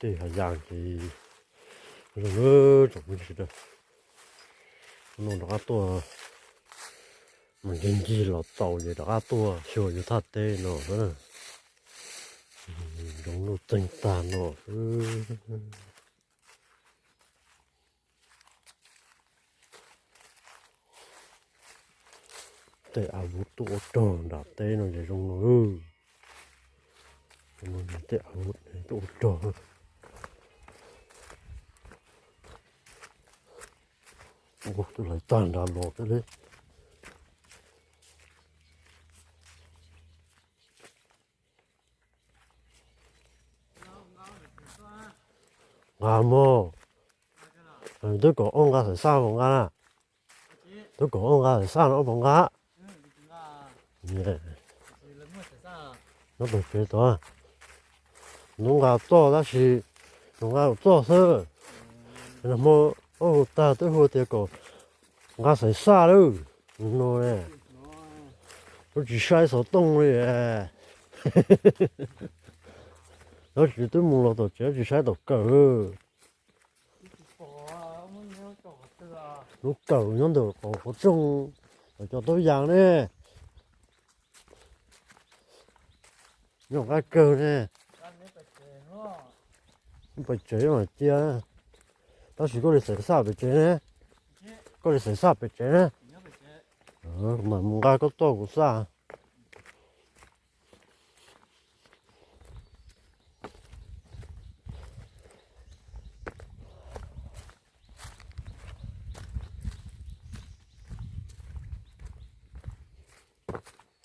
Tej hav yas ces zoo tsoom phooj ywg sawv daws, no rov qab tuaj, mus ncig ncig los txaus ces rov qab tuaj xyuas yus thaj teb no xwb na. Zoo nuj txeeg tag no xwb. Tej av vuv tuaj ua rog nram teb no ces zoo no. Tej av vuv tuaj ua rog. Ua tus hlais tag nrad los thiab li. Nqa mog. Twb kom ob nqa xaim xaj puas nqa na? Twb kom ob nqa xaim xaj no ob puas nqa? Nyob tom tsev tod, nws nqa txoj tab sis nws nqa txoj xwb. Nag hmo ob hu tag twb hu tias kom nqa xaim xaj lawm no. Lub tsis saib xov tooj li. Lub tsis twb mus los tom tsev lub tsis saib tom kawm. Lub kawm nyob ntawm qhov qhov rooj, cov taub yas ne. Nyob qab kawg ne. Pem tsev mas cia, tab sis koj li xaim xaj pem tsev ne. Koj li xaim xaj pem tsev ne. Mas mus nqa koj txoj kuv xaj.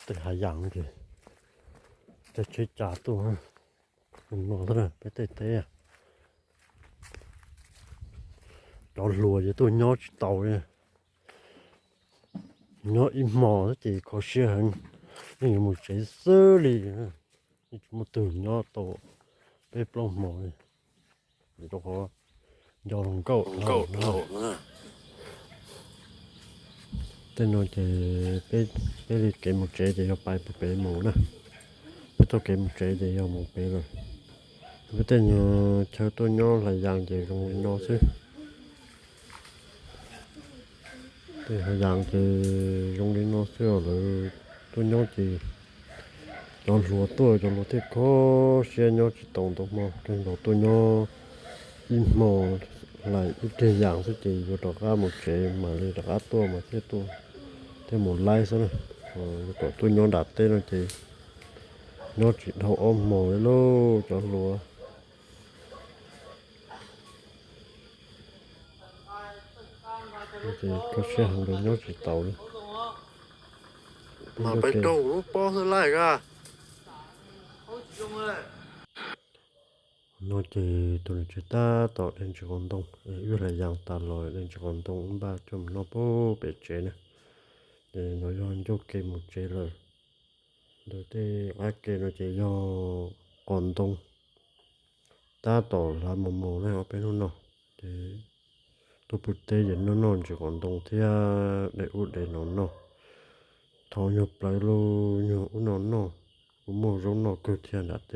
Tej hav yas ces tej tsheb cas tuaj no xwb na, peb tej teb. Cov hluas ces tuaj nyob tsis tau li. Nyob ib hmos xwb ces kho siab heev, yeej yuav mus tsev xwb li. Yeej tsis muaj twg nyob tau peb plaub hmos li. Rau qhov nco hluas nkauj dhau na. Tej no ces peb li kev mus tsev ces yog pais pem mus na. Peb txoj kev mus tsev ces yog mus pem lawm. Peb tej nyuag chaw tuaj nyob hlais yas ces zoo li no xwb. Tej hlais yas ces zoo li no xwb os. Lawv tuaj nyob ces cov hluas tuaj, cov hluas thiaj kho siab nyob tsis tau ntau hmo, kawg nkaus tuaj nyob ib hmo, hlais ib pliag yas xwb ces yuav rov qab mus tsev, mam li rov qab tuaj mas thiaj tuaj, thiaj mus laib xwb na. Yuav kom tuaj nyob nram teb no ces nyob tsis dhau ob hmos li lauj cov hluas. Ces kho siab heev li, nyob tsis tau li. Mas peb raug lub pob xwb laij ka. No ces tus niam tsev tab tom de ntsis qos ntoo, wb hlais yas tas los de ntsis qos ntoo npaj coj mus noj pem tsev na. Ces no yog ncauj kev mus tsev lawm. Ntawm tej qab ke no ces yog qos ntoo. Tab tom hlav mos mos na ob peb hnub no, ces tuaj pw teb ces noj noj ntsis qos ntoo thiab de ub de no noj. Thov nyuag plawv los nyuag ub no noj, kuj muaj zaub noj kawg thiab nram teb.